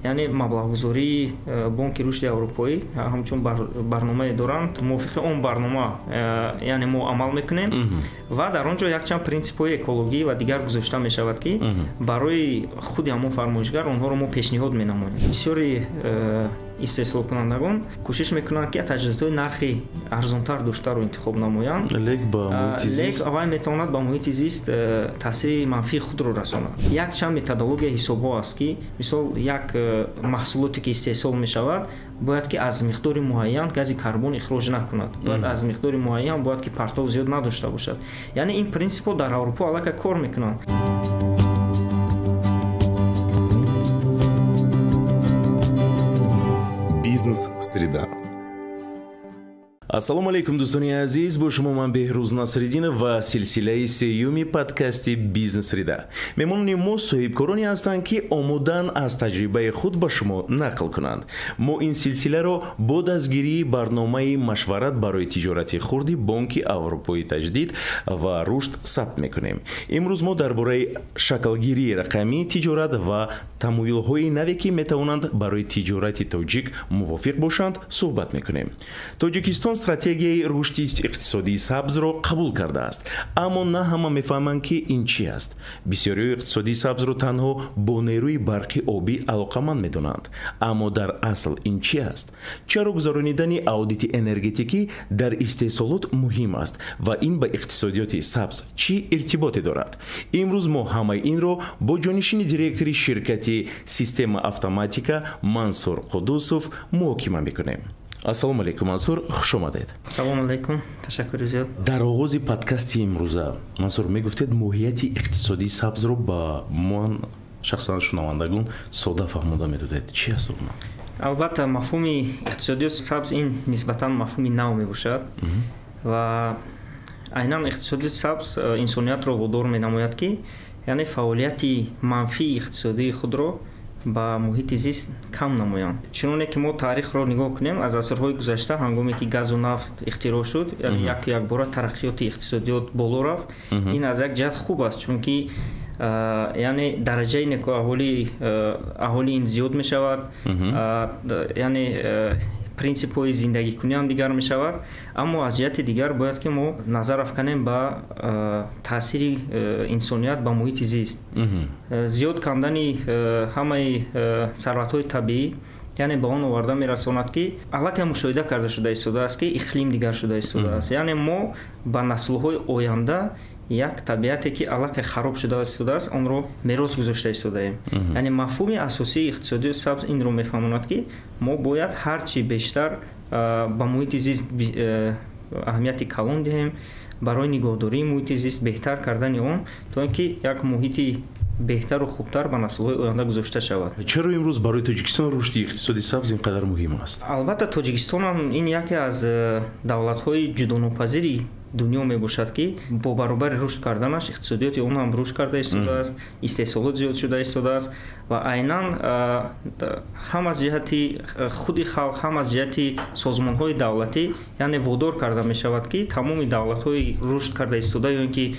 Яъне маблағгузории Бонки Рушди Аврупоӣ ҳамчун барномае доранд. Мувофиқи он барнома, яъне мо амал мекунем ва дар он ҷо якчанд принсипҳои экологӣ ва дигар гузошта мешавад, ки барои худи ҳамон фармоишгар онҳоро мо пешниҳод менамоем. Бисёри истеҳсолкунандагон кӯшиш мекунанд, ки таҷҳизотҳои нархи арзонтар доштаро интихоб намоянд, лек ба муҳити зист, лек вай метавонад ба муҳити зист таъсири манфии худро расонад. Якчанд методология ҳисобҳо аст, ки мисол як маҳсулоте ки истеҳсол мешавад, бояд ки аз миқдори муайян гази карбон ихроҷ накунад, бояд аз миқдори муайян бояд ки партов зиёд надошта бошад. Яъне ин принсипҳо дар Аврупо аллакай кор мекунанд. Бизнес-среда. Ассалому алайкум, дӯстони азиз, бо шумо ман Беҳрӯз Насриддинов ва силсилаи сеюми подкасти Бизнес-среда. Меҳмонони мо соҳибкороне ҳастанд, ки омодаанд аз таҷрибаи худ ба шумо нақл кунанд. Мо ин силсиларо бо дастгирии барномаи машварат барои тиҷорати хурди Бонки Аврупои таҷдид ва рушд сабт мекунем. Имрӯз мо дар бораи шаклгирии рақамии тиҷорат ва тамоюлҳои наве, ки метавонанд барои тиҷорати тоҷик мувофиқ бошанд, суҳбат мекунем. Тоҷикистон стратегияи рушди иқтисодии сабзро қабул кардааст, аммо на ҳама мефаҳманд, ки ин чӣ аст. Бисёриҳо иқтисодии сабзро танҳо бо нерӯи барқи обӣ алоқаманд медонанд, аммо дар асл ин чӣ аст? Чаро гузаронидани аудити энергетикӣ дар истеҳсолот муҳим аст ва ин ба иқтисодиёти сабз чӣ иртиботе дорад? Имрӯз мо ҳамаи инро бо ҷонишини директори ширкати Система Автоматика Мансур Қудусов муҳокима мекунем. Ассалому алайкум, Мансур, хуш омадед. Ассалому алайкум, ташаккури зиёд. Дар оғози подкасти имрӯза, Мансур, мегуфтед моҳияти иқтисодии сабзро ба ман шахсан шунавандагон сода фаҳмода медодед. Чӣ аст он? Албатта, мафҳуми иқтисодиёти сабз ин нисбатан мафҳуми нав мебошад ва айнан иқтисодиёти сабз инсониятро водор менамояд, ки яъне фаъолияти манфии иқтисодии худро ба муҳити зист кам намоянд. Чуноне ки мо таърихро нигоҳ кунем, аз асрҳои гузашта ҳангоме ки газу нафт ихтироъ шуд, яъне як якбора тараққиёти иқтисодиёт боло рафт. Ин аз як ҷиҳат хуб аст, чунки яъне дараҷаи некӯаҳолии аҳолӣ ин зиёд мешавад, яъне принсипҳои зиндагикунӣ ҳам дигар мешавад. Аммо аз ҷиҳати дигар бояд ки мо назар афканем ба таъсири инсоният ба муҳити зист. Зиёд кандани ҳамаи сарватҳои табиӣ, яъне ба он оварда мерасонад, ки аллакай мушоҳида карда шуда истодааст, ки иқлим дигар шуда истодааст. Яъне мо ба наслҳои оянда як табиате, ки аллакай хароб шуда истодааст, онро мерос гузошта истодаем. Яъне мафҳуми асосии иқтисодиёти сабз инро мефаҳмонад, ки мо бояд ҳарчи бештар ба муҳити зист аҳамияти калон диҳем, барои нигоҳдории муҳити зист, беҳтар кардани он, то ин ки як муҳити беҳтару хубтар ба наслҳои оянда гузошта шавад. Чаро имрӯз барои Тоҷикистон рушди иқтисоди сабз ин қадар муҳим аст? Албатта, Тоҷикистон ҳам ин яке аз давлатҳои ҷудонопазири дунё мебошад, ки бо баробари рушд карданаш иқтисодиёти он ҳам рушд карда истодааст, истеҳсолот зиёд шуда истодааст ва айнан ҳам аз ҷиҳати худи халқ, ҳам аз ҷиҳати созмонҳои давлатӣ, яъне водор карда мешавад, ки тамоми давлатҳои рушд карда истода ё ин ки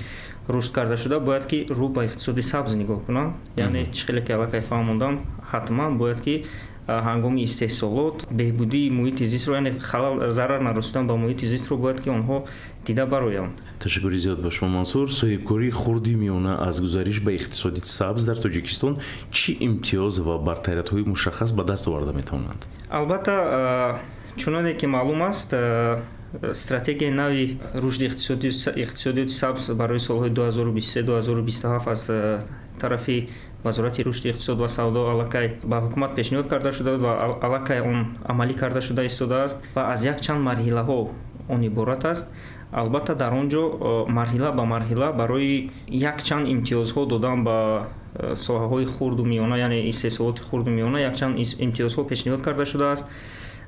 рушд карда шуда бояд ки рӯ ба иқтисоди сабз нигоҳ кунанд. Яъне чӣ хеле ки аллакай фаҳмондам, ҳатман бояд ки ҳангоми истеҳсолот беҳбудии муҳити зистро, яъне халал зарар нарасидан ба муҳити зистро бояд ки онҳо дида бароянд. Ташаккури зиёд ба шумо, Мансур. Соҳибкории хурди миёна аз гузариш ба иқтисоди сабз дар Тоҷикистон чӣ имтиёз ва бартариятҳои мушаххас ба даст оварда метавонанд? Албатта, чуноне ки маълум аст, стратегияи нави рушди иқтисодиёти сабз барои солҳои 2023-2027 аз тарафи Вазорати рушди иқтисод ва савдо аллакай ба ҳукумат пешниҳод карда шуда ва аллакай он амалӣ карда шуда истодааст ва аз якчанд марҳилаҳо он иборат аст. Албатта, дар он ҷо марҳила ба марҳила барои якчанд имтиёзҳо додан ба соҳаҳои хурду миёна, яъне истеҳсолоти хурду миёна якчанд имтиёзҳо пешниҳод карда шудааст.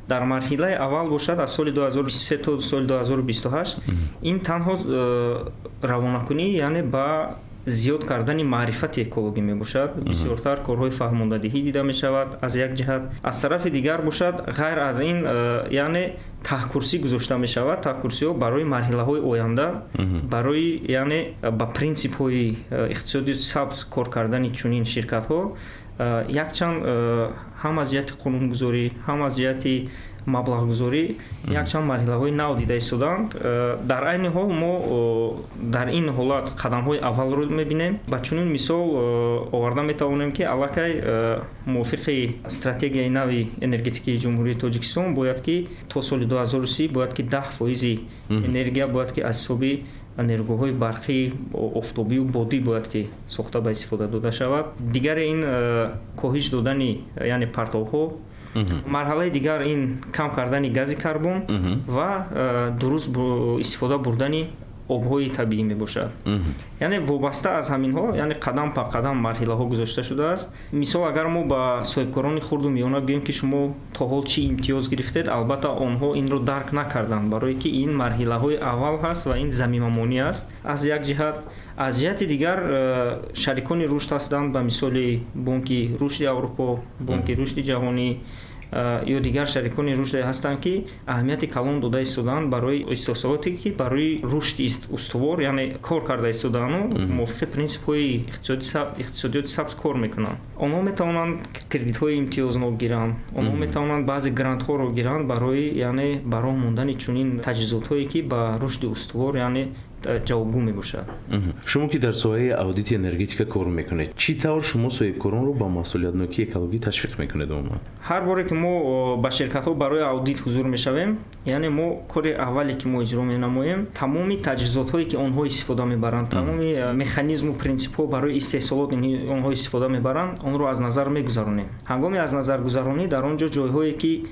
Дар марҳилаи аввал бошад, аз соли 2023 то соли 2028 ин танҳо равонакунӣ, яъне ба зиёд кардани маърифати экологӣ мебошад. Бисёртар корҳои фаҳмондадиҳӣ дида мешавад аз як ҷиҳат. Аз тарафи дигар бошад, ғайр аз ин, яъне таҳкурсӣ гузошта мешавад. Таҳкурсиҳо барои марҳилаҳои оянда, барои яъне ба принсипҳои иқтисоди сабз кор кардани чунин ширкатҳо Якчанд ҳам аз ҷиҳати қонунгузорӣ, ҳам аз ҷиҳати маблағгузорӣ якчанд марҳилаҳои нав дида истодаанд. Дар айни ҳол мо дар ин ҳолат қадамҳои аввалро мебинем. Ба чунин мисол оварда метавонем, ки аллакай мувофиқи стратегияи нави энергетикии Ҷумҳурии Тоҷикистон бояд ки то соли 2030 бояд ки 10% энергия бояд ки аз ҳисоби нерӯгоҳҳои барқӣ, офтобию бодӣ бояд ки сохта ба истифода дода шавад. Дигаре ин коҳиш додани, яъне, партовҳо. Марҳалаи дигар ин кам кардани гази карбон ва дуруст истифода бурдани обҳои табиӣ мебошад. Яъне вобаста аз ҳаминҳо, яъне қадам па қадам марҳилаҳо гузошта шудааст. Мисол, агар мо ба соҳибкорони хурду миёна гӯем, ки шумо то ҳол чӣ имтиёз гирифтед, албатта, онҳо инро дарк накарданд, барое ки ин марҳилаҳои аввал ҳаст ва ин замимамонӣ аст аз як ҷиҳат. Аз ҷиҳати дигар, шарикони рушд ҳастанд, ба мисоли Бонки рушди Аврупо, Бонки рушди ҷаҳонӣ ё дигар шарикони рушде ҳастанд, ки аҳамияти калон дода истодаанд барои истеҳсолоте, ки барои рушди устувор, яъне, кор карда истодаанду мувофиқи принсипҳои иқтисодиёти сабз кор мекунанд. Онҳо метавонанд кредитҳои имтиёзнок гиранд, онҳо метавонанд баъзе грантҳоро гиранд барои, яъне, ба роҳ мондани чунин таҷҳизотҳое, ки ба рушди устувор, яъне, ҷавобгӯ мебошад. Шумо ки дар соҳаи аудити энергетика кор мекунед, чӣ тавр шумо соҳибкоронро ба масъулиятнокии экологӣ ташвиқ мекунед умуман? Ҳар боре ки мо ба ширкатҳо барои аудит ҳузур мешавем, яъне мо кори аввале, ки мо иҷро менамоем, тамоми таҷҳизотҳое, ки онҳо истифода мебаранд, тамоми механизму принсипҳо барои истеҳсолот онҳо истифода мебаранд, онро аз назар мегузаронем. Ҳангоми аз назаргузаронӣ дар он ҷо ҷойҳое, ки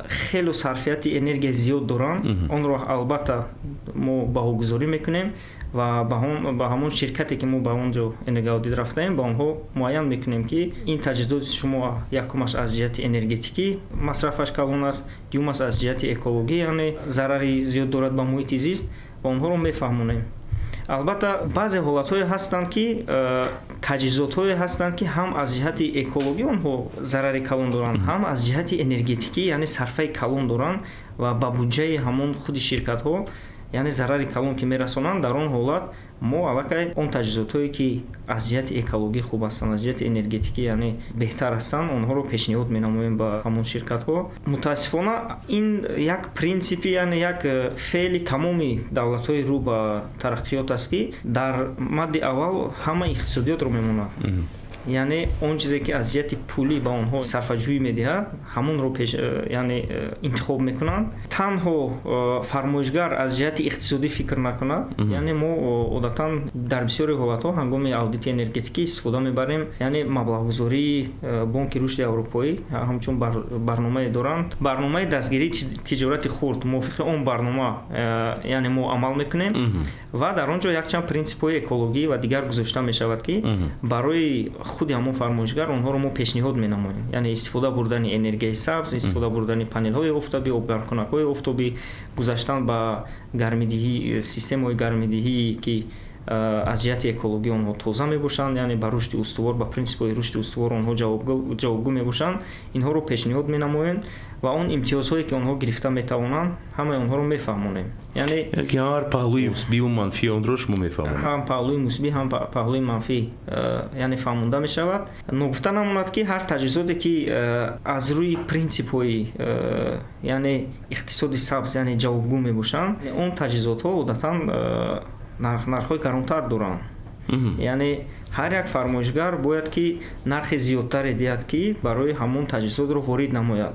хело сарфияти энергия зиёд доранд, онро албатта мо баҳогузорӣ мекунем ва ба ҳамон ширкате, ки мо ба он ҷо энергоаудит рафтаем, ба онҳо муайян мекунем, ки ин таҷҳизоти шумо якумаш аз ҷиҳати энергетикӣ масрафаш калон аст, дуюмаш аз ҷиҳати экологӣ, яъне, зарари зиёд дорад ба муҳити зист, ва онҳоро мефаҳмонем. Албатта, баъзе ҳолатҳое ҳастанд, ки таҷҳизотҳое ҳастанд, ки ҳам аз ҷиҳати экологӣ онҳо зарари калон доранд, ҳам аз ҷиҳати энергетикӣ, яъне, сарфаи калон доранд ва ба буҷаи ҳамон худи ширкатҳо, яъне, зарари калон ки мерасонанд. Дар он ҳолат мо аллакай он таҷҳизотҳое, ки аз ҷиҳати экологӣ хуб ҳастанд, аз ҷиҳати энергетикӣ, яъне, беҳтар ҳастанд, онҳоро пешниҳод менамоем ба ҳамон ширкатҳо. Мутаассифона, ин як принсипи, яъне, як феъли тамоми давлатҳои рӯ ба тараққиёт аст, ки дар мадди аввал ҳама иқтисодиётро мемонад, яъне он чизе, ки аз ҷиҳати пулӣ ба онҳо сарфаҷӯӣ медиҳад, ҳамонро яъне интихоб мекунанд. Танҳо фармоишгар аз ҷиҳати иқтисодӣ фикр накунад. Яъне мо одатан дар бисёри ҳолатҳо ҳангоми аудити энергетикӣ истифода мебарем, яъне, маблағгузории Бонки рушди аврупоӣ, ҳамчун барномае доранд, барномаи дастгирии тиҷорати хурд. Мувофиқи он барнома, яъне, мо амал мекунем ва дар он ҷо якчанд принсипҳои экологӣ ва дигар гузошта мешавад, ки барои худи ҳамон фармоишгар онҳоро мо пешниҳод менамоем, яъне истифода бурдани энергияи сабз, истифода бурдани панелҳои офтобӣ, обгармкунакҳои офтобӣ, гузаштан ба гармидиҳӣ, системаҳои гармидиҳӣ, ки аз ҷиҳати экологӣ онҳо тоза мебошанд, яъне ба рушди устувор, ба принсипҳои рушди устувор онҳо ҷавобгӯ мебошанд. Инҳоро пешниҳод менамоем ва он имтиёзҳое, ки онҳо гирифта метавонанд, ҳамаи онҳоро мефаҳмонем, яъне Ки ҳар паҳлӯи мусбиву манфии онро шумо мефаҳмонед. Ҳам паҳлӯи мусбӣ, ҳам паҳлӯи манфӣ, яъне, фаҳмонда мешавад. Ногуфта намонад, ки ҳар таҷҳизоте, ки аз рӯи принсипҳои, яъне, иқтисоди сабз, яъне, ҷавобгӯ мебошанд, он таҷҳизотҳо одатан нархҳои гаронтар доранд. Яъне ҳар як фармоишгар бояд ки нархи зиёдтаре диҳад, ки барои ҳамон таҷҳизотро ворид намояд.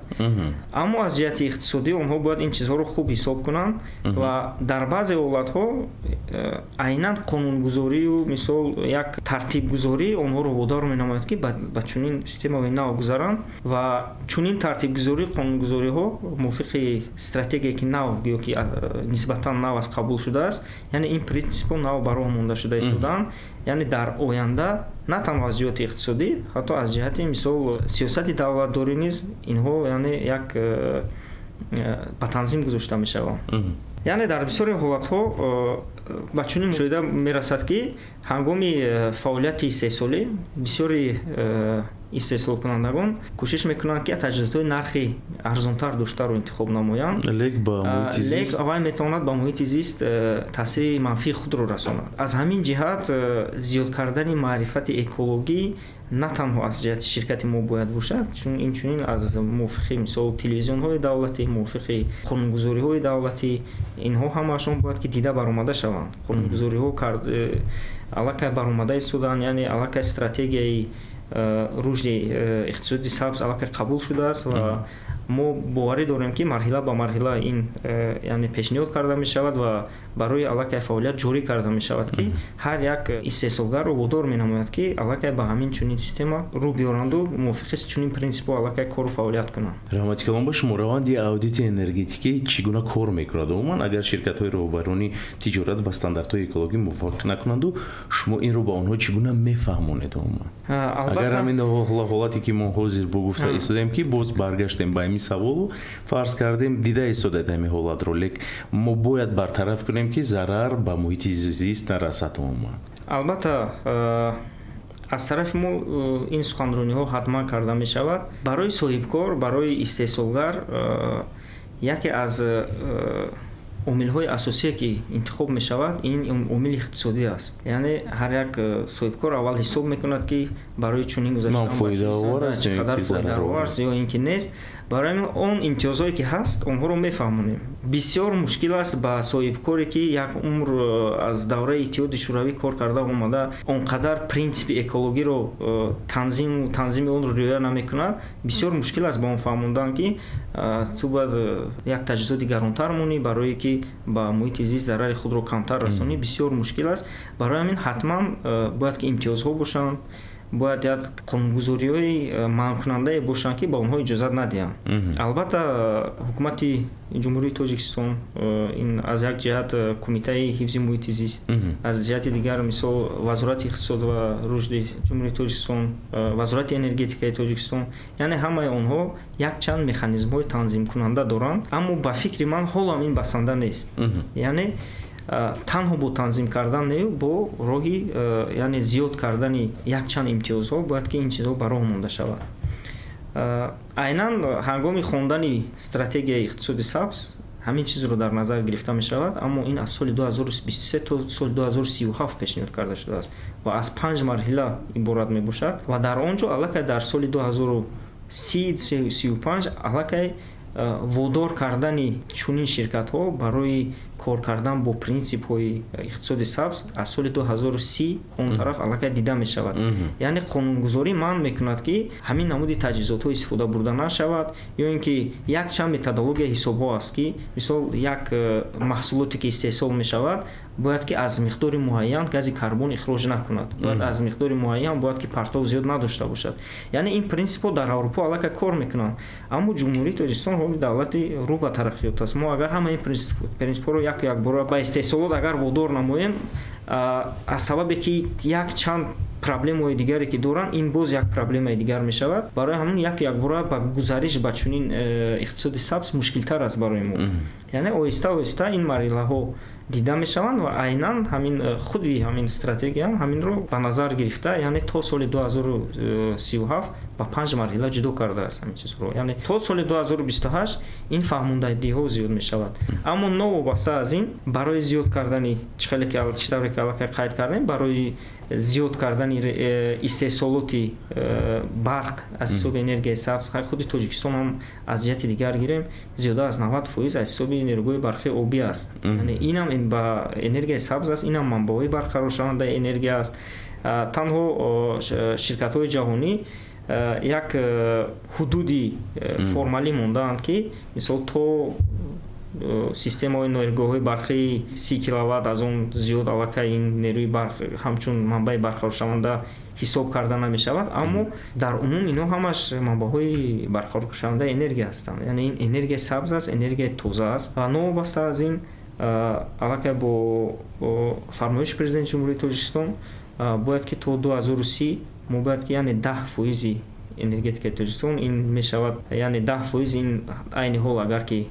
Аммо аз ҷиҳати иқтисодӣ онҳо бояд ин чизҳоро хуб ҳисоб кунанд ва дар баъзе ҳолатҳо айнан қонунгузорию, мисол, як тартибгузорӣ онҳоро водор менамояд, ки ба чунин системаи нав гузаранд. Ва чунин тартибгузорӣ, қонунгузориҳо мувофиқи стратегие, ки нав ё ки нисбатан нав аст, қабул шудааст, яъне ин принсипҳо нав ба роҳ монда шуда истодаанд. Яъне дар оянда на танҳо аз ҷиҳати иқтисодӣ, ҳатто аз ҷиҳати, мисол, сиёсати давлатдорӣ низ инҳо, яъне, як ба танзим гузошта мешаванд. Яъне дар бисёри ҳолатҳо ба чунин мушоҳида мерасад, ки ҳангоми фаъолияти истеҳсолӣ бисёри Истеҳсолкунандагон кӯшиш мекунанд, ки таҷҳизотҳои нархи арзонтар доштаро интихоб намоянд. Лек ба муҳити зист, лек вай метавонад ба муҳити зист таъсири манфии худро расонад. Аз ҳамин ҷиҳат зиёд кардани маърифати экологӣ на танҳо аз ҷиҳати ширкати мо бояд бошад, чун инчунин аз мувофиқи мисол телевизионҳои давлатӣ, мувофиқи қонунгузориҳои давлатӣ, инҳо ҳамаашон бояд ки дида баромада шаванд. Қонунгузориҳо кард аллакай баромада истоданд, яъне аллакай стратегияи рушди иқтисоди сабз аллакай қабул шудааст ва мо боварӣ дорем, ки марҳила ба марҳила ин яъне пешниҳод карда мешавад ва барои аллакай фаъолият ҷорӣ карда мешавад, ки ҳар як истеҳсолгарро водор менамояд, ки аллакай ба ҳамин чунин система рӯ биёранду мувофиқи чунин принсипҳо аллакай кору фаъолият кунанд. Раҳмати калон ба шумо. Раванди аудити энергетикӣ чӣ гуна кор мекунад? Умуман, агар ширкатҳои роҳбарони тиҷорат ба стандартҳои экологӣ мувофиқ накунанду, шумо инро ба онҳо чӣ гуна мефаҳмонед? Умуман, агар ҳамин ҳолате, ки мо ҳозир бо гуфта истодаем, ки боз баргаштем ба ҳамин саволу, фарз кардем, дида истодаед ҳамин ҳолатро, лек мо бояд бартараф кунем, ки зарар ба муҳити зист нарасад умуман. Албатта, аз тарафи мо ин суханрониҳо ҳатман карда мешавад. Барои соҳибкор, барои истеҳсолгар яке аз омилҳои асосие, ки интихоб мешавад, ин омили иқтисодӣ аст. Яъне ҳар як соҳибкор аввал ҳисоб мекунад, ки барои чунин гузаштан чӣ қадар фоидаовар аст ё ин ки нест. Барои он имтиёзҳое, ки ҳаст, онҳоро мефаҳмонем. Бисёр мушкил аст ба соҳибкоре, ки як умр аз давраи Иттиҳоди Шӯравӣ кор карда омада, он қадар принсипи экологиро, танзими онро риоя намекунад. Бисёр мушкил аст ба он фаҳмондан, ки ту бояд як таҷҳизоти гаронтар монӣ, барое ки ба муҳити зист зарари худро камтар расонӣ. Бисёр мушкил аст. Барои ҳамин ҳатман бояд ки имтиёзҳо бошанд, бояд як қонунгузориҳои манъкунандае бошанд, ки ба онҳо иҷозат надиҳанд. Албатта, ҳукумати Ҷумҳурии Тоҷикистон, ин аз як ҷиҳат Кумитаи ҳифзи муҳити зист, аз ҷиҳати дигар мисол Вазорати иқтисод ва рушди Ҷумҳурии Тоҷикистон, Вазорати энергетикаи Тоҷикистон, яъне ҳамаи онҳо якчанд механизмҳои танзимкунанда доранд, аммо ба фикри ман ҳолам ин басанда нест. Яъне танҳо бо танзим кардан не, бо роҳи яъне зиёд кардани якчанд имтиёзҳо бояд ки ин чизҳо ба роҳ монда шавад. Айнан ҳангоми хондани стратегияи иқтисоди сабз ҳамин чизро дар назар гирифта мешавад, аммо ин аз соли 2023 то соли 2037 пешниҳод карда шудааст ва аз панҷ марҳила иборат мебошад. Ва дар он ҷо аллакай дар соли 2030, 35 аллакай водор кардани чунин ширкатҳо барои кор кардан бо принсипҳои иқтисоди сабз аз соли 2030 он тараф аллакай дида мешавад. Яъне қонунгузорӣ манъ мекунад, ки ҳамин намуди таҷҳизотҳо истифода бурда нашавад, ё ин ки якчанд методология ҳисобҳо аст, ки мисол як маҳсулоте, ки истеҳсол мешавад, бояд ки аз миқдори муайян гази карбон ихроҷ накунад, бояд аз миқдори муайян бояд ки партов зиёд надошта бошад. Яъне ин принсипҳо дар Аврупо аллакай кор мекунанд, аммо Ҷумҳурии Тоҷикистон ҳоли давлати рӯ ба тараққиёт аст. Мо агар ҳама ин принсипҳоро яку якбора ба истеҳсолот агар водор намоем, аз сабабе ки якчанд проблемаҳои дигаре, ки доранд, ин боз як проблемаи дигар мешавад. Барои ҳамин яку якбора ба гузариш ба чунин иқтисоди сабз мушкилтар аст барои мо. Яъне оҳиста оҳиста ин марҳилаҳо дида мешаванд ва айнан ҳамин худи ҳамин стратегияам ҳаминро ба назар гирифта, яъне то соли 2037 ба панҷ марҳила ҷудо кардааст ҳамин чизро. Яъне то соли 2028 ин фаҳмондадиҳо зиёд мешавад. Аммо новобаста аз ин, барои зиёд кардани, чӣ хеле ки, чӣ тавре ки аллакай қайд кардем, барои зиёд кардани истеҳсолоти барқ аз ҳисоби энергияи сабз, худи Тоҷикистон ҳам аз ҷиҳати дигар гирем, зиёда аз 90% аз ҳисоби нерӯгоҳи барқи обӣ аст. Яъне инам ба энергияи сабз аст, инам манбаъҳои барқароршавандаи энергия аст. Танҳо ширкатҳои ҷаҳонӣ як ҳудуди формалӣ мондаанд, ки мисол то системаҳои нерӯгоҳҳои барқии 30 киловатт, аз он зиёд аллакай ин нерӯи барқ ҳамчун манбаи барқароршаванда ҳисоб карда намешавад. Аммо дар умум инҳо ҳамаш манбаъҳои барқароршавандаи энергия ҳастанд. Яъне ин энергияи сабз аст, энергияи тоза аст. Ва новобаста аз ин, аллакай бо фармоиши Президенти Ҷумҳурии Тоҷикистон бояд ки то 2030 мо бояд ки яъне 10 фоизи энергетикаи Тоҷикистон, ин мешавад яъне 10%, ин айни ҳол агар ки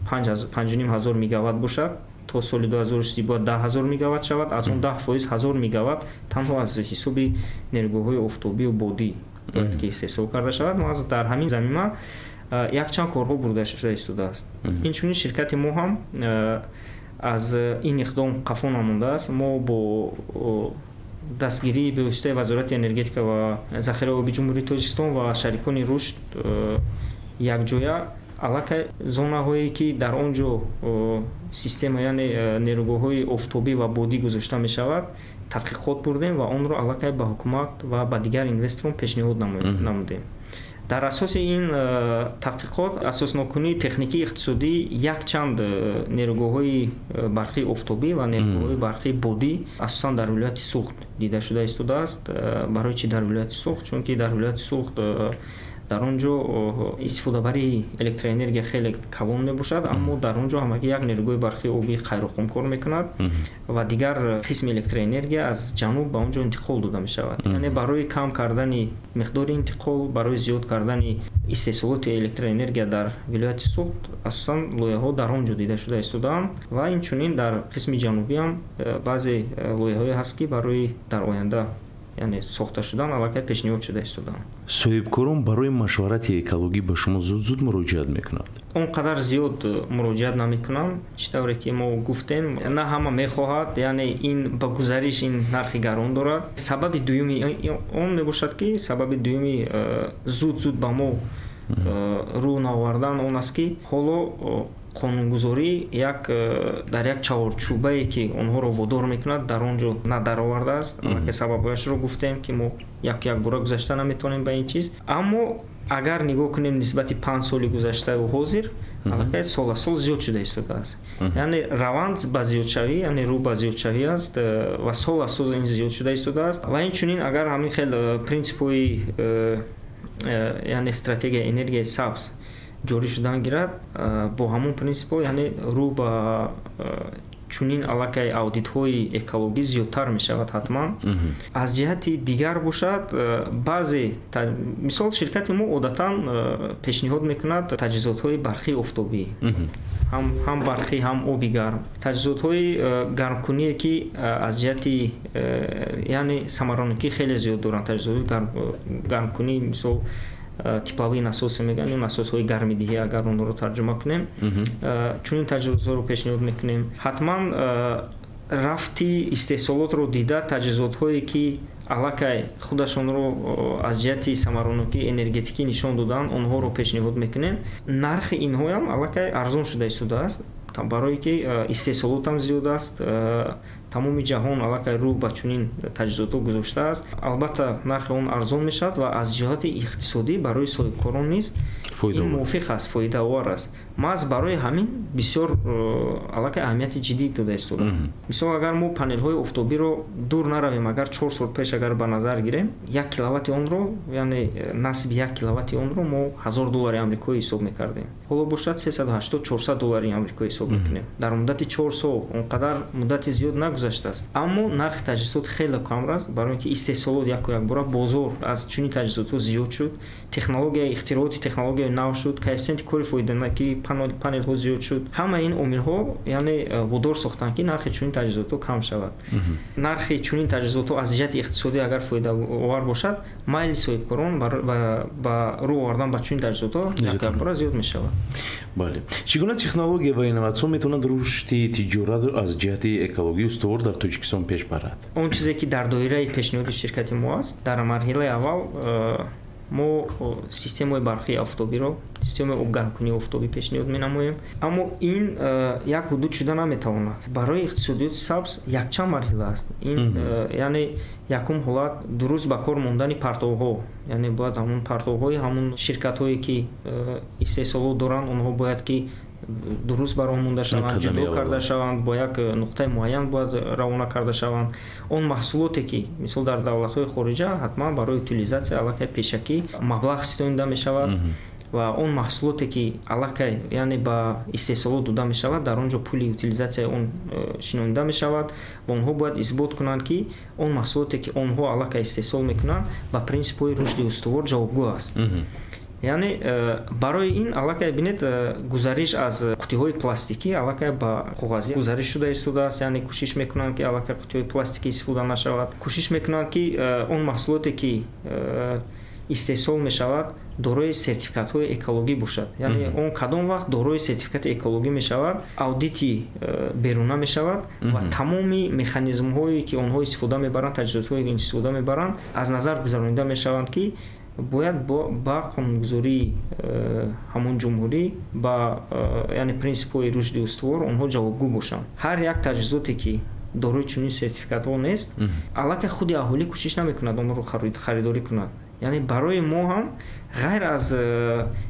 5,5 ҳазор мегаватт бошад, то соли 2030 бояд 10 000 мегаватт шавад. Аз он 10%, 1000 мегаватт танҳо аз ҳисоби нерӯгоҳҳои офтобию бодӣ. бояд ки истеҳсол карда шавад. Маҳз дар ҳамин замима якчанд корҳо бурда шуда истодааст. Инчунин ширкати мо ҳам аз ин иқдом қафо намондааст. Мо бо дастгирии бевоситаи Вазорати энергетика ва захираи оби Ҷумҳурии Тоҷикистон ва шарикони рушд якҷоя аллакай зонаҳое ки дар он ҷо система, яъне нерӯгоҳҳои офтобӣ ва бодӣ гузошта мешавад, тадқиқот бурдем ва онро аллакай ба ҳукумат ва ба дигар инвесторон пешниҳод намудем. Дар асоси ин тадқиқот асоснокунии техникии иқтисодӣ якчанд нерӯгоҳҳои барқии офтобӣ ва нерӯгоҳҳои барқии бодӣ асосан дар вилояти Суғд дида шуда истодааст. Барои чӣ дар вилояти Суғд? Чунки дар вилояти Суғд дар он ҷо истифодабарии электроэнергия хеле калон мебошад, аммо дар он ҷо ҳамагӣ як нерӯгоҳи барқии обии Қайроққум кор мекунад ва дигар қисми электроэнергия аз ҷануб ба он ҷо интиқол дода мешавад. Яъне барои кам кардани миқдори интиқол, барои зиёд кардани истеҳсолоти электроэнергия дар вилояти Суғд асосан лоиҳаҳо дар он ҷо дида шуда истодаанд ва инчунин дар қисми ҷанубӣ ҳам баъзе лоиҳаҳое ҳаст, ки барои дар оянда, яъне сохта шудан, аллакай пешниҳод шуда истодаанд. Соҳибкорон барои машварати экологӣ ба шумо зуд-зуд муроҷиат мекунанд? Он қадар зиёд муроҷиат намекунанд. Чӣ тавре ки мо гуфтем, на ҳама мехоҳад, яъне ин ба гузариш ин нархи гарон дорад. Сабаби дуюми он мебошад, ки сабаби дуюми зуд-зуд ба мо рӯ наовардан он аст, ки ҳоло қонунгузорӣ як дар як чаҳорчӯбае, ки онҳоро водор мекунад, дар он ҷо надаровардааст. Аллакай сабабҳояшро гуфтем, ки мо як якбора гузашта наметавонем ба ин чиз. Аммо агар нигоҳ кунем нисбати 5 соли гузаштаву ҳозир, аллакай сол аз сол зиёд шуда истодааст. Яъне раванд ба зиёдшавӣ, яъне рӯ ба зиёдшавӣ аст ва сол аз сол ин зиёд шуда истодааст. Ва инчунин агар ҳамин хел принсипҳои, яъне стратегияи энергияи сабз ҷорӣ шудан гирад, бо ҳамон принсипҳо, яъне рӯ ба чунин аллакай аудитҳои экологӣ зиёдтар мешавад ҳатман. Аз ҷиҳати дигар бошад, баъзе, мисол, ширкати мо одатан пешниҳод мекунад таҷҳизотҳои барқии офтобӣ, ҳам барқӣ, ҳам оби гарм, таҷҳизотҳои гармкуние, ки аз ҷиҳати, яъне самаранокӣ хеле зиёд доранд. Таҷҳизотҳои гармкунӣ, мисол, тепловые насосы мегӯянд ё насосҳои гармидиҳӣ, агар онҳоро тарҷума кунем, чунин таҷҳизотҳоро пешниҳод мекунем. Ҳатман рафти истеҳсолотро дида, таҷҳизотҳое ки аллакай худашонро аз ҷиҳати самаранокии энергетикӣ нишон доданд, онҳоро пешниҳод мекунем. Нархи инҳоям аллакай арзон шуда истодааст, барое ки истеҳсолотам зиёд аст. Тамоми ҷаҳон аллакай рӯ ба чунин таҷҳизотҳо гузоштааст. Албатта, нархи он арзон мешавад ва аз ҷиҳати иқтисодӣ барои соҳибкорон низ ин мувофиқ аст, фоидаовар аст. Маҳз барои ҳамин бисёр аллакай аҳамияти ҷиддӣ дода истода. Мисол, агар мо панелҳои офтобиро дур наравем, агар 4 сол пеш агар ба назар гирем, 1 киловатти онро, яъне насби 1 киловатти онро мо 1000 доллари амрикоӣ ҳисоб мекардем, ҳоло бошад 380, 400 доллари амрикоӣ ҳисоб мекунем. Дар муддати 4 сол, он қадар муддати зиёд нагузаштааст, аммо нархи таҷҳизот хеле кам аст, барои ин ки истеҳсолот яку якбора, бозор аз чунин таҷҳизотҳо зиёд шуд, технология, ихтирооти технологияи нав шуд, коэффисиенти кори фоиданокии панелҳо зиёд шуд. Ҳамаи ин омилҳо, яъне, водор сохтанд, ки нархи чунин таҷҳизотҳо кам шавад. Нархи чунин таҷҳизотҳо аз ҷиҳати иқтисодӣ агар фоидаовар бошад, майли соҳибкорон ба рӯ овардан ба чунин таҷҳизотҳо якбора зиёд мешавад. Бале, чӣ гуна технология ва инноватсион метавонад рушди тиҷоратро аз ҷиҳати экологӣ устувор дар Тоҷикистон пеш барад? Он чизе ки дар доираи пешниҳоди ширкати мо аст, дар марҳилаи аввал мо системаи барқии офтобиро, системаи обгармкунии офтобӣ пешниҳод менамоем. Аммо ин як ҳудуд шуда наметавонад. Барои иқтисодиёти сабз якчанд марҳила аст ин. Яъне якум ҳолат, дуруст ба кор мондани партовҳо, яъне бояд ҳамун партовҳои ҳамун ширкатҳое ки истеҳсолот доранд, онҳо бояд ки дуруст ба роҳ монда шаванд, ҷудо карда шаванд, бо як нуқтаи муайян бояд равона карда шаванд. Он маҳсулоте ки, мисол, дар давлатҳои хориҷа ҳатман барои утилизатсия аллакай пешакӣ маблағ ситонида мешавад ва он маҳсулоте ки аллакай, яъне, ба истеҳсолот дода мешавад, дар он ҷо пули утилизатсияи он шинонида мешавад ва онҳо бояд исбот кунанд, ки он маҳсулоте ки онҳо аллакай истеҳсол мекунанд, ба принсипҳои рушди устувор ҷавобгӯ аст. Яъне барои ин аллакай, бинед, гузариш аз қуттиҳои пластикӣ аллакай ба коғазӣ гузариш шуда истодааст. Яъне кӯшиш мекунанд, ки аллакай қуттиҳои пластикӣ истифода нашавад. Кӯшиш мекунанд, ки он маҳсулоте ки истеҳсол мешавад, дорои сертификатҳои экологӣ бошад. Яъне он кадом вақт дорои сертификати экологӣ мешавад, аудити беруна мешавад ва тамоми механизмҳое ки онҳо истифода мебаранд, таҷҳизотҳое ки истифода мебаранд, аз назар гузаронида мешаванд, ки бояд ба қонунгузории ҳамон ҷумҳурӣ, ба яъне принсипҳои рушди устувор онҳо ҷавобгӯ бошанд. Ҳар як таҷҳизоте ки дорои чунин сертификатҳо нест, аллакай худи аҳолӣ кӯшиш намекунад онро харидорӣ кунад. Яъне барои мо ҳам ғайр аз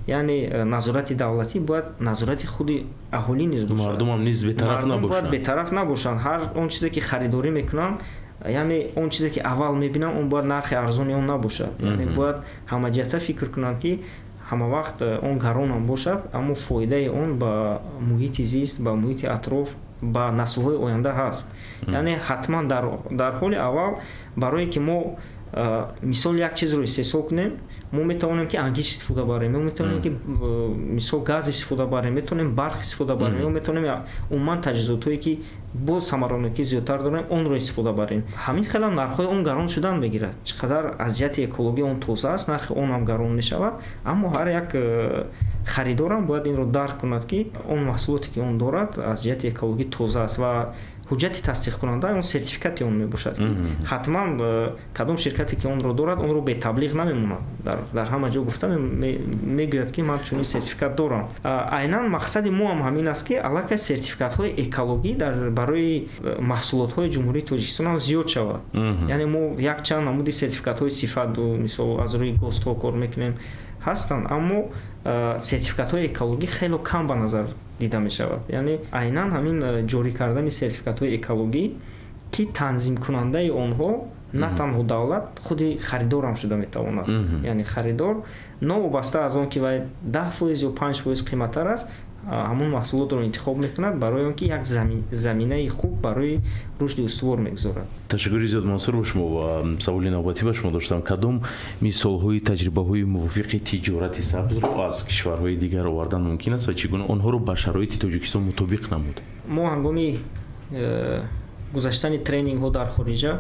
яъне назорати давлатӣ бояд назорати худи аҳолӣ низ бошад. Мардумам низ бетараф набошанд. Бояд бетараф набошанд. Ҳар он чизе ки харидорӣ мекунанд, яъне он чизе ки аввал мебинанд, он бояд нархи арзони он набошад. Яъне бояд ҳамаҷиҳата фикр кунанд, ки ҳама вақт он гаронам бошад, аммо фоидаи он ба муҳити зист, ба муҳити атроф, ба наслҳои оянда ҳаст. Яъне ҳатман дар ҳоли аввал барое ки мо мисол як чизро истеҳсол кунем, мо метавонем ки ангиш истифода барем, мо метавонем ки мисол газ истифода барем, метавонем барқ истифода барем, мо метавонем умуман таҷҳизотҳое ки боз самаранокӣ зиёдтар дорем, онро истифода барем. Ҳамин хел ҳам нархҳои он гарон шудан мегирад. Чӣ қадар аз ҷиҳати экологӣ он тоза аст, нархи он ҳам гарон мешавад, аммо ҳар як харидорам бояд инро дарк кунад, ки он маҳсулоте ки он дорад аз ҷиҳати экологӣ тоза аст ва ҳуҷҷати тасдиқкунанда он сертификати он мебошад, ки ҳатман кадом ширкате ки онро дорад, онро бетаблиғ намемонад. Дар ҳама ҷо гуфта мегӯяд, ки ман чунин сертификат дорам. Айнан мақсади мо ҳам ҳамин аст, ки аллакай сертификатҳои экологӣ дар барои маҳсулотҳои Ҷумҳурии Тоҷикистон ҳам зиёд шавад. Яъне мо якчанд намуди сертификатҳои сифату мисол аз рӯи ГОСТҳо кор мекунем ҳастанд, аммо сертификатҳои экологӣ хело кам ба назар дида мешавад. Яъне айнан ҳамин ҷорӣ кардани сертификатҳои экологӣ, ки танзимкунандаи онҳо на танҳо давлат, худи харидорам шуда метавонад. Яъне харидор новобаста аз он ки вай 10% ё 5% қиматтар аст, ҳамон маҳсулотро интихоб мекунад барои он ки як заминаи хуб барои рушди устувор мегузорад. Ташаккури зиёд, Мансур, ба шумо ва саволи навбатӣ ба шумо доштам. Кадом мисолҳои таҷрибаҳои мувофиқи тиҷорати сабзро аз кишварҳои дигар овардан мумкин аст ва чӣ гуна онҳоро ба шароити Тоҷикистон мутобиқ намуд? Мо ҳангоми гузаштани тренингҳо дар хориҷа,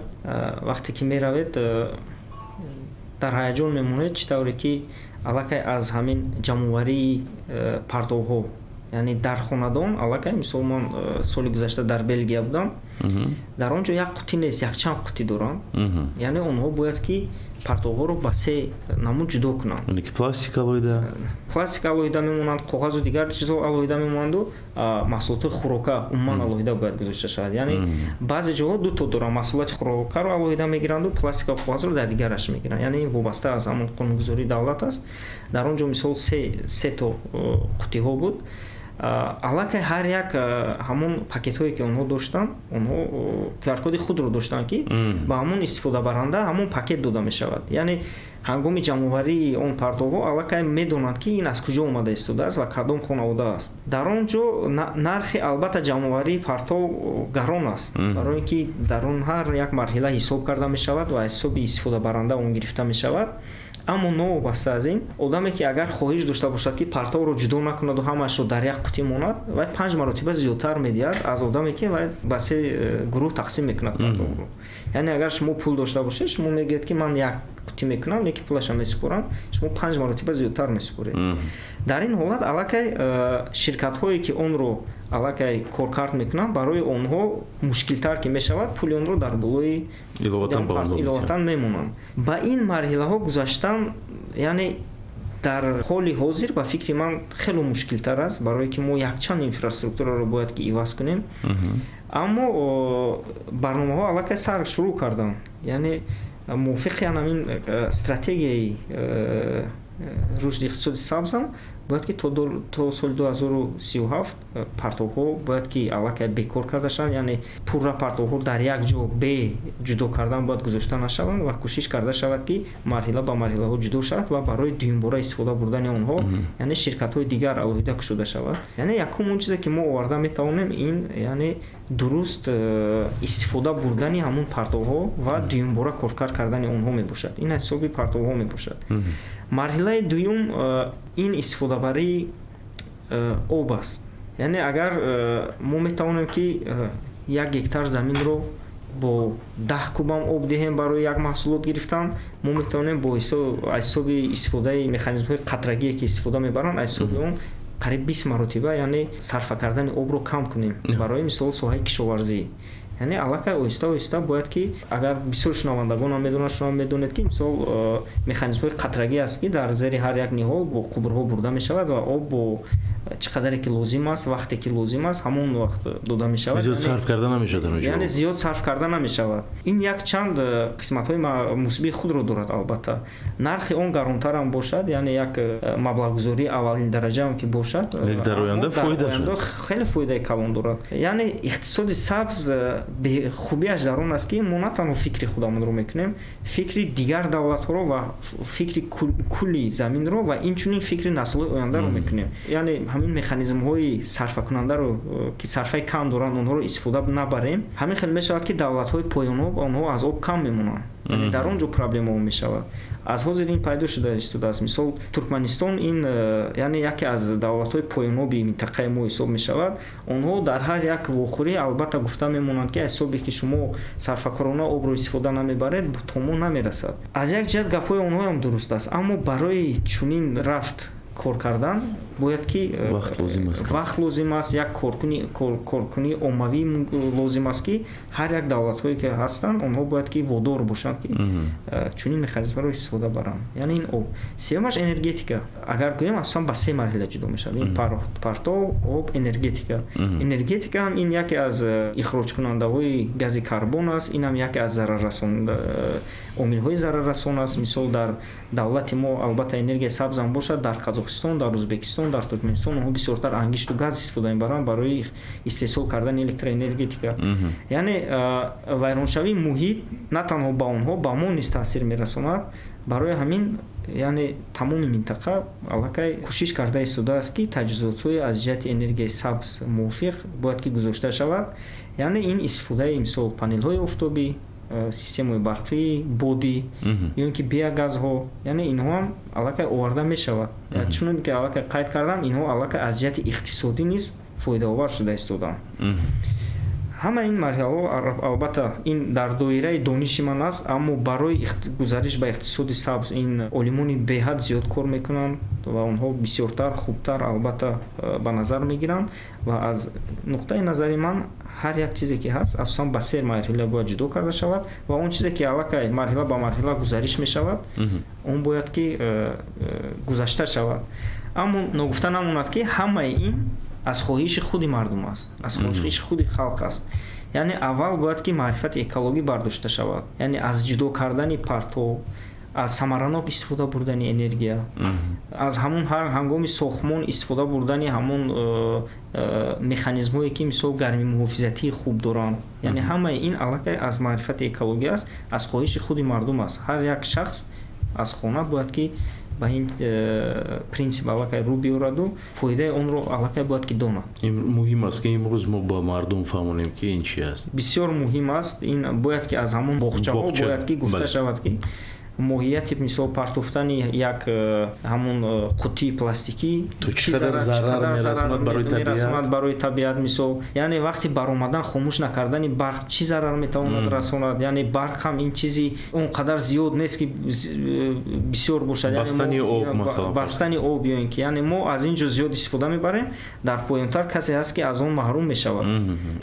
вақте ки меравед, дар ҳаяҷон мемонед, чӣ тавре ки аллакай аз ҳамин ҷамъоварии партовҳо, яъне дар хонадон аллакай, мисол ман соли гузашта дар Белгия будам, дар он ҷо як қутӣ нест, якчанд қутӣ доранд. Яъне онҳо бояд ки партовҳоро ба се намуд ҷудо кунанд. Яъне ки пластик алоҳида, пластик алоҳида мемонанд, коғазу дигар чизҳо алоҳида мемонанду маҳсулотҳои хӯрока умуман алоҳида бояд гузошта шавад. Яъне баъзе ҷоҳо дуто доранд, маҳсулоти хӯрокаро алоҳида мегиранду пластика коғазро дар дигараш мегиранд. Яъне ин вобаста аз ҳамон қонунгузории давлат аст. Дар он ҷо мисол се то қутиҳо буд. Аллакай ҳар як ҳамон пакетҳое ки онҳо доштанд, онҳо QR-коди худро доштанд, ки ба ҳамон истифодабаранда ҳамон пакет дода мешавад. Яъне ҳангоми ҷамъоварии он партовҳо аллакай медонанд, ки ин аз куҷо омада истодааст ва кадом хонавода аст. Дар он ҷо нархи албатта ҷамъоварии партов гарон аст, барои ин ки дар он ҳар як марҳила ҳисоб карда мешавад ва аз ҳисоби истифодабаранда он гирифта мешавад. Аммо новобаста аз ин, одаме ки агар хоҳиш дошта бошад, ки партовро ҷудо накунаду ҳамаашро дар як қутӣ монад, вай 5 маротиба зиёдтар медиҳад аз одаме ки вай ба се гурӯҳ тақсим мекунад партовро. Яъне агар шумо пул дошта бошед, шумо мегӯед, ки ман як қутӣ мекунам, лекин пулашро месупорам, шумо 5 маротиба зиёдтар месупоред. Дар ин ҳолат аллакай ширкатҳое ки онро аллакай коркард мекунанд, барои онҳо мушкилтар ки мешавад, пули онро дар болои иловатан мемонанд. Ба ин марҳилаҳо гузаштан, яъне дар ҳоли ҳозир ба фикри ман хело мушкилтар аст, барое ки мо якчанд инфраструктураро бояд ки иваз кунем. Аммо барномаҳо аллакай сар шурӯъ карданд. Яъне мувофиқи ҳамин стратегияи рушди иқтисоди сабзам бояд ки то соли 2037 партовҳо бояд ки аллакай бекор карда шаванд, яъне пурра партовҳо дар як ҷо бе ҷудо кардан бояд гузошта нашаванд ва кӯшиш карда шавад, ки марҳила ба марҳилаҳо ҷудо шавад ва барои дуюмбора истифода бурдани онҳо, яъне ширкатҳои дигар алоҳида кушода шавад. Яъне якум он чизе ки мо оварда метавонем, ин яъне дуруст истифода бурдани ҳамон партовҳо ва дуюмбора коркард кардани онҳо мебошад. Ин ҳисоби партовҳо мебошад. Марҳилаи дуюм ин истифодабарии об аст. Яъне агар мо метавонем, ки 1 гектар заминро бо 10 кубам об диҳем барои як маҳсулот гирифтан, мо метавонем бо аз ҳисоби истифодаи механизмҳои қатрагие ки истифода мебаранд, аз ҳисоби он қариб 20 маротиба, яъне сарфа кардани обро кам кунем барои мисол соҳаи кишоварзӣ. Яъне аллакай оҳиста оҳиста бояд ки, агар бисёр шунавандагон ҳам медонанд, шумо медонед ки мисол механизмҳои қатрагӣ аст ки дар зери ҳар як ниҳол бо қубурҳо бурда мешавад ва об бо чӣ қадаре ки лозим аст, вақте ки лозим аст, ҳамон вақт дода мешавад. Зиёд сарф карда намешавад. Яъне зиёд сарф карда намешавад. Ин як чанд қисматҳои мусбии худро дорад албатта. Нархи он гаронтар ҳам бошад, яъне як маблағгузории аввалин дараҷа ҳам ки бошад, дар оянда фоидааш хеле фоидаи калон дорад. Яъне иқтисоди сабз хубиаш дар он аст ки мо на танҳо фикри худамонро мекунем, фикри дигар давлатҳоро ва фикри кулли заминро ва инчунин фикри наслҳои ояндаро мекунем. Яъне ҳамин механизмҳои сарфакунандаро ки сарфаи кам доранд, онҳоро истифода набарем. Ҳамин хел мешавад ки давлатҳои поёноб онҳо аз об кам мемонанд. Яъне дар он ҷо проблемаҳо мешавад. Аз ҳозир ин пайдо шуда истодааст. Мисол Туркманистон ин яъне яке аз давлатҳои поёноби минтақаи мо ҳисоб мешавад. Онҳо дар ҳар як вохӯрӣ албатта гуфта мемонанд ки аз ҳисобе ки шумо сарфакорона обро истифода намебаред, то мо намерасад. Аз як ҷиҳат гапҳои онҳо ҳам дуруст аст, аммо барои чунин рафт кор кардан бояд ки вақт лозим аст, як коркунии оммавӣ лозим аст ки ҳар як давлатҳое ки ҳастанд, онҳо бояд ки водор бошанд ки чунин механизмҳоро истифода баранд. Яъне ин об. Сеюмаш энергетика. Агар гӯем, асосан ба се марҳила ҷудо мешавад. Ин партов, об, энергетика. Энергетика ҳам ин яке аз ихроҷкунандаҳои гази карбон аст, ин ҳам яке аз омилҳои зараррасон аст. Мисол дар давлати мо албатта энергияи сабз ҳам бошад, дар Қазоқистон, дар Ӯзбекистон, дар Туркманистон онҳо бисёртар ангишту газ истифода мебаранд барои истеҳсол кардани электроэнергетика. Яъне вайроншавии муҳит на танҳо ба онҳо, ба мо низ таъсир мерасонад. Барои ҳамин яъне тамоми минтақа аллакай кӯшиш карда истодааст ки таҷҳизотҳои аз ҷиҳати энергияи сабз мувофиқ бояд ки гузошта шавад. Яъне ин истифодаи мисол панелҳои офтобӣ, системаи барқӣ, бодӣ ё ин ки биогазҳо, яъне инҳо ҳам аллакай оварда мешавад. Чунон ки аллакай қайд кардам, инҳо аллакай аз ҷиҳати иқтисодӣ низ фоидаовар шуда истодаанд. Ҳама ин марҳилаҳо албатта ин дар доираи дониши ман аст, аммо барои гузариш ба иқтисоди сабз ин олимони беҳад зиёд кор мекунанд ва онҳо бисёртар, хубтар албатта ба назар мегиранд. Ва аз нуқтаи назари ман ҳар як чизе ки ҳаст, асосан ба се марҳила бояд ҷудо карда шавад ва он чизе ки аллакай марҳила ба марҳила гузариш мешавад, он бояд ки гузашта шавад. Аммо ногуфта намонад ки ҳамаи ин аз хоҳиши худи мардум аст, аз хоҳиши худи халқ аст. Яъне аввал бояд ки маърифати экологӣ бардошта шавад, яъне аз ҷудо кардани партов, аз самаранок истифода бурдани энергия, аз ҳамон ҳар ҳангоми сохтмон истифода бурдани ҳамон механизмҳое ки мисол гармии муҳофизатии хуб доранд. Яъне ҳамаи ин аллакай аз маърифати экологӣ аст, аз хоҳиши худи мардум аст. Ҳар як шахс аз хона бояд ки ба ин принсип аллакай рӯ биёраду фоидаи онро аллакай бояд ки донад. Муҳим аст ки имрӯз мо ба мардум фаҳмонем ки ин чи аст. Бисёр муҳим аст. Ин бояд ки аз ҳамон боғчаҳо бояд ки гуфта шавад ки моҳияти мисол партофтани як ҳамон қуттии пластикӣ чӣ қадар зарар мерасонад барои табиат. Мисол яъне вақти баромадан хомӯш накардани барқ чӣ зарар метавонад расонад. Яъне барқ ҳам ин чизи он қадар зиёд нест ки бисёр бошад. Бастани об масалан, бастани об ё ин ки яъне мо аз ин ҷо зиёд истифода мебарем, дар поёнтар касе ҳаст ки аз он маҳрум мешавад.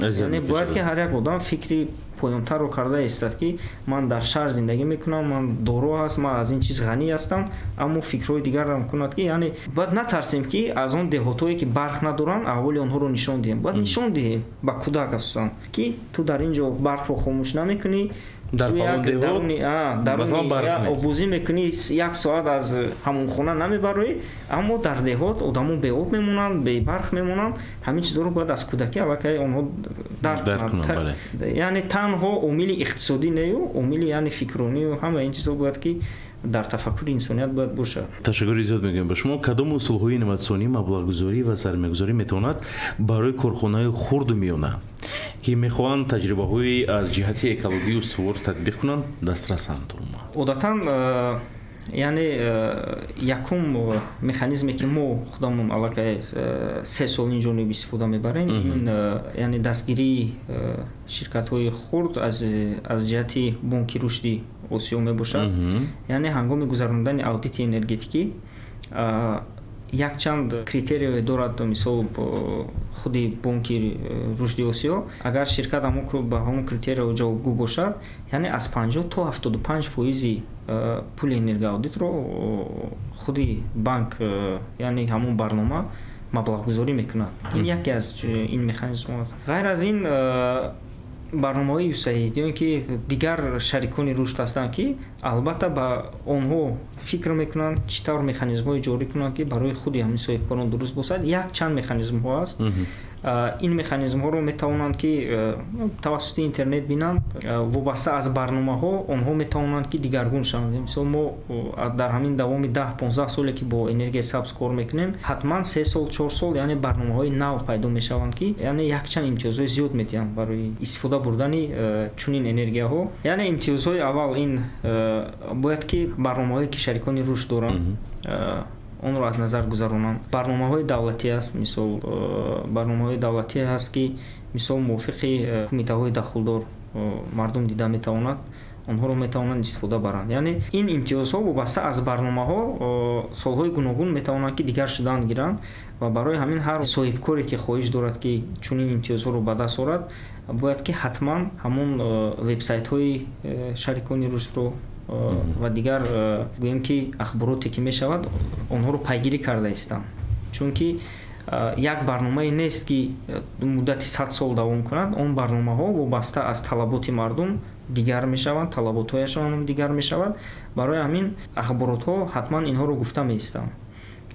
Яъне бояд ки ҳар як одам фикри поёнтарро карда истад ки ман дар шаҳр зиндагӣ мекунам, ман доро ҳаст, ман аз ин чиз ғанӣ ҳастам, аммо фикрҳои дигарам кунад ки яъне бояд натарсем ки аз он деҳотҳое ки барқ надоранд аҳволи онҳоро нишон диҳем. Бояд нишон диҳем ба кӯдак асосан ки ту дар ин ҷо барқро хомӯш намекунӣ, дар фалон деҳот оббозӣ мекунӣ, як соат аз ҳамон хона намебароӣ, аммо дар деҳот одамон беоб мемонанд, бебарқ мемонанд. Ҳамин чизҳоро бояд аз кӯдакӣ аллакай онҳо дарк кунанд. Яъне танҳо омили иқтисодӣ нею, омили яъне фикронию ҳама ин чизҳо бояд ки дар тафаккури инсоният бояд бошад. Ташаккури зиёд мегӯям ба шумо. Кадом усулҳои инноватсионӣ, маблағгузорӣ ва сармоягузорӣ метавонад барои корхонаҳои хурду миёна ки мехоҳанд таҷрибаҳои аз ҷиҳати экологӣ устувор татбиқ кунанд дастрасанд? Одатан Яъне якум механизме, ки мо худамон аллакай 3 сол ин ҷониб истифода мебарем, ин яъне дастгирии ширкатҳои хурд аз ҷиҳати Бонки рушди Осиё мебошад. Яъне ҳангоми гузарондани аудити энергетикӣ якчанд критерияе дорад, мисол, худи Бонки рушди Осиё. Агар ширкат ба ҳамон критерияҳо ҷавобгӯ бошад, яъне аз 50 то 75 фоизи пули энергоаудитро худи банк, яъне ҳамон барнома маблағгузорӣ мекунад. Ин яке аз ин механизмҳо аст. Ғайр аз ин, барномаҳои USAID ё ин ки дигар шарикони рушд ҳастанд, ки албатта ба онҳо фикр мекунанд, чӣ тавр механизмҳое ҷорӣ кунанд, ки барои худи ҳамин соҳибкорон дуруст бошад. Як чанд механизмҳо аст. Ин механизмҳоро метавонанд, ки тавассути интернет бинанд. Вобаста аз барномаҳо онҳо метавонанд, ки дигаргун шаванд. Мисол, мо дар ҳамин давоми 10-15 соле, ки бо энергияи сабз кор мекунем, ҳатман 3 сол, 4 сол, яъне барномаҳои нав пайдо мешаванд, ки яъне якчанд имтиёзҳои зиёд медиҳанд барои истифода бурдани чунин энергияҳо. Яъне имтиёзҳои аввал ин бояд, ки барномаҳое, ки шарикони рушд доранд, онро аз назар гузаронанд. Барномаҳои давлатӣ аст, мисол, барномаҳои давлатӣ ҳаст, ки мисол мувофиқи кумитаҳои дахлдор мардум дида метавонад, онҳоро метавонанд истифода баранд. Яъне ин имтиёзҳо вобаста аз барномаҳо солҳои гуногун метавонанд, ки дигар шудан гиранд. Ва барои ҳамин ҳар соҳибкоре, ки хоҳиш дорад, ки чунин имтиёзҳоро ба даст орад, бояд, ки ҳатман ҳамон вебсайтҳои шарикони рушдро ва дигар, гӯем ки, ахбороте, ки мешавад, онҳоро пайгирӣ карда истанд, чунки як барномае нест, ки муддати 100 сол давом кунад. Он барномаҳо вобаста аз талаботи мардум дигар мешаванд, талаботҳояшон дигар мешавад. Барои ҳамин ахборотҳо ҳатман инҳоро гуфта меистанд.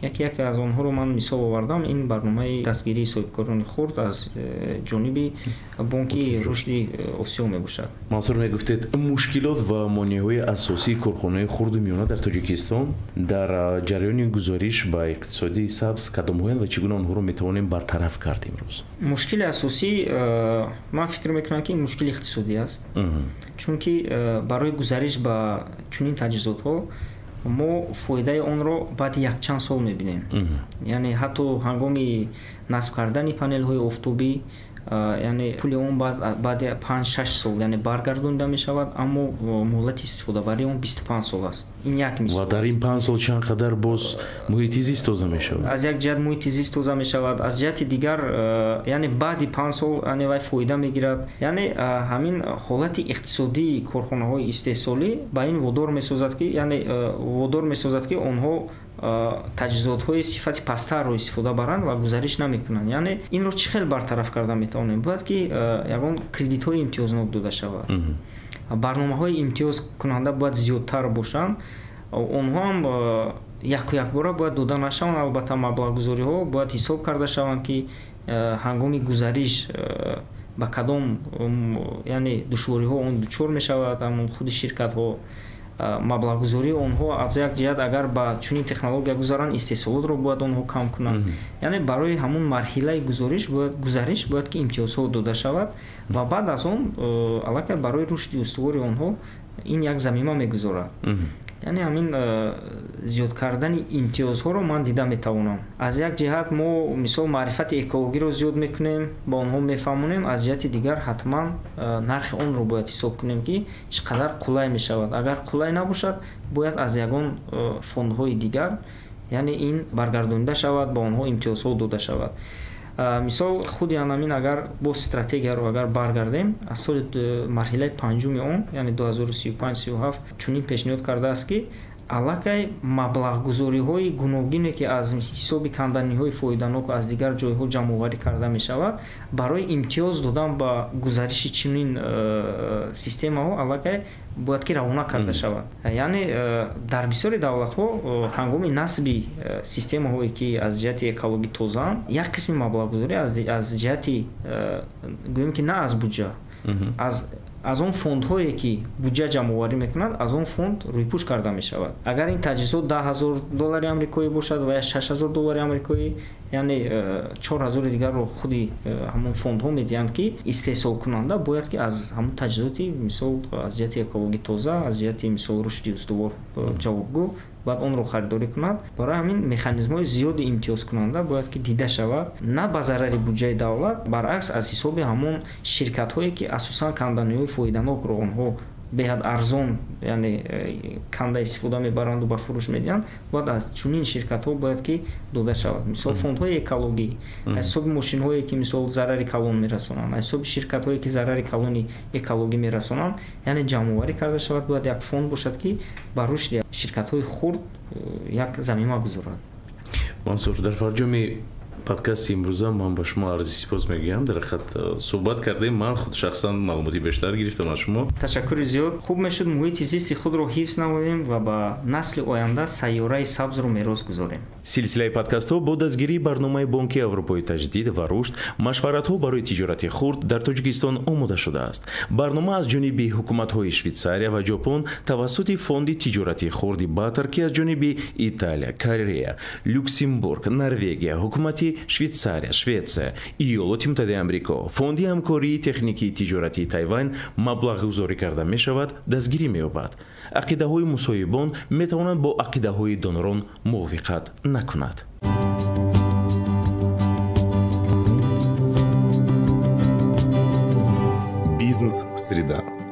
Яке аз онҳоро ман мисол овардам, ин барномаи дастгирии соҳибкорони хурд аз ҷониби Бонки рушди Осиё мебошад. Мансур, мегуфтед, мушкилот ва монеаҳои асосии корхонаҳои хурду миёна дар Тоҷикистон дар ҷараёни гузориш ба иқтисоди сабз кадомҳоянд ва чӣ гуна онҳоро метавонем бартараф кард имрӯз? Мушкили асосӣ, ман фикр мекунам, ки мушкили иқтисодӣ аст, чунки барои гузариш ба чунин таҷҳизотҳо мо фоидаи онро баъди якчанд сол мебинем. Яъне ҳатто ҳангоми насб кардани панелҳои офтобӣ, яъне пули он баъди 5-6 сол, яъне, баргардонида мешавад, аммо муҳлати истифодабарии он 25 сол аст. Ин як мисол. Ва дар ин 5 сол чанд қадар боз муҳити зист тоза мешавад? Аз як ҷиҳат муҳити зист тоза мешавад, аз ҷиҳати дигар, яъне баъди 5 сол, яъне вай фоида мегирад. Яъне ҳамин ҳолати иқтисодии корхонаҳои истеҳсолӣ ба ин водор месозад, ки яъне водор месозад, ки онҳо таҷҳизотҳои сифати пасттарро истифода баранд ва гузариш намекунанд. Яъне инро чӣ хел бартараф карда метавонем? Бояд, ки ягон кредитҳои имтиёзнок дода шавад, барномаҳои имтиёзкунанда бояд зиёдтар бошанд. Онҳо ҳам яку якбора бояд дода нашаванд. Албатта, маблағгузориҳо бояд ҳисоб карда шаванд, ки ҳангоми гузариш ба кадом, яъне, душвориҳо он дучор мешавад ҳамон худи ширкатҳо. Маблағгузории онҳо аз як ҷиҳат, агар ба чунин технология гузаранд, истеҳсолотро бояд онҳо кам кунанд. Яъне барои ҳамон марҳилаи гузариш бояд, ки имтиёзҳо дода шавад ва баъд аз он аллакай барои рушди устувори онҳо ин як замима мегузорад. Яъне ҳамин зиёд кардани имтиёзҳоро ман дида метавонам. Аз як ҷиҳат мо, мисол, маърифати экологиро зиёд мекунем, ба онҳо мефаҳмонем, аз ҷиҳати дигар ҳатман нархи онро бояд ҳисоб кунем, ки чӣ қадар қулай мешавад. Агар қулай набошад, бояд аз ягон фондҳои дигар, яъне, ин баргардонида шавад, ба онҳо имтиёзҳо дода шавад. Мисол, худи анамин, агар боз стратегияро агар баргардем, аз соли марҳилаи панҷуми он, яъне 2035-37, чунин пешниҳод кардааст, ки аллакай маблағгузориҳои гуногине, ки аз ҳисоби канданиҳои фоиданок аз дигар ҷойҳо ҷамъоварӣ карда мешавад, барои имтиёз додан ба гузариши чунин системаҳо аллакай бояд, ки равона карда шавад. Яъне дар бисёри давлатҳо ҳангоми насби системаҳое, ки аз ҷиҳати экологӣ тозаанд, як қисми маблағгузорӣ аз ҷиҳати, гӯем ки, на аз буҷа. Аз он фондҳое ки буҷа ҷамъоварӣ мекунад, аз он фонд рӯйпӯш карда мешавад. Агар ин таҷҳизот 10 000 доллари амрикоӣ бошад ва ё 6000 доллари амрикоӣ, яъне 4000 дигарро худи ҳамон фондҳо медиҳанд, ки истеҳсолкунанда бояд ки аз ҳамон таҷҳизоти, мисол, аз ҷиҳати экологӣ тоза, аз ҷиҳати, мисол, рушди устувор ҷавобгӯ бояд онро харидорӣ кунад. Барои ҳамин механизмҳои зиёди имтиёзкунанда бояд ки дида шавад, на ба зарари буҷаи давлат, баръакс, аз ҳисоби ҳамон ширкатҳое ки асосан канданиҳои фоиданокро онҳо беҳад арзон, яъне канда истифода мебаранду ба фурӯш медиҳанд, бояд аз чунин ширкатҳо бояд ки дода шавад. Мисол, фондҳои экологӣ аз ҳисоби мошинҳое ки, мисол, зарари калон мерасонанд, аз ҳисоби ширкатҳое ки зарари калони экологӣ мерасонанд, яъне ҷамъоварӣ карда шавад. Бояд як фонд бошад, ки ба рушди ширкатҳои хурд як замима гузорад. Мансур, дар фарҷоми подкасти имрӯза ман ба шумо арзи сипос мегӯям. Дар ҳақиқат, суҳбат кардем, ман худ шахсан маълумоти бештар гирифтам аз шумо. Ташаккури зиёд. Хуб мешуд муҳити зисти худро ҳифз намоем ва ба насли оянда сайёраи сабзро мерос гузорем. Силсилаи подкастҳо бо дастгирии барномаи Бонки Аврупои таҷдид ва рушд «Машваратҳо барои тиҷорати хурд дар Тоҷикистон» омода шудааст. Барнома аз ҷониби ҳукуматҳои Швейтсария ва Ҷопон тавассути Фонди тиҷорати хурди Батар, ки аз ҷониби Италия, Корея, Люксембург, Норвегия, ҳукумати Швейтсария, Шветсия, Иёлоти Муттаҳидаи Амрико, Фонди ҳамкории техникии тиҷоратии Тайвань маблағгузорӣ карда мешавад, дастгирӣ меёбад. Ақидаҳои мусоҳибон метавонанд бо ақидаҳои донорон мувофиқат накунад. Бизнес-среда.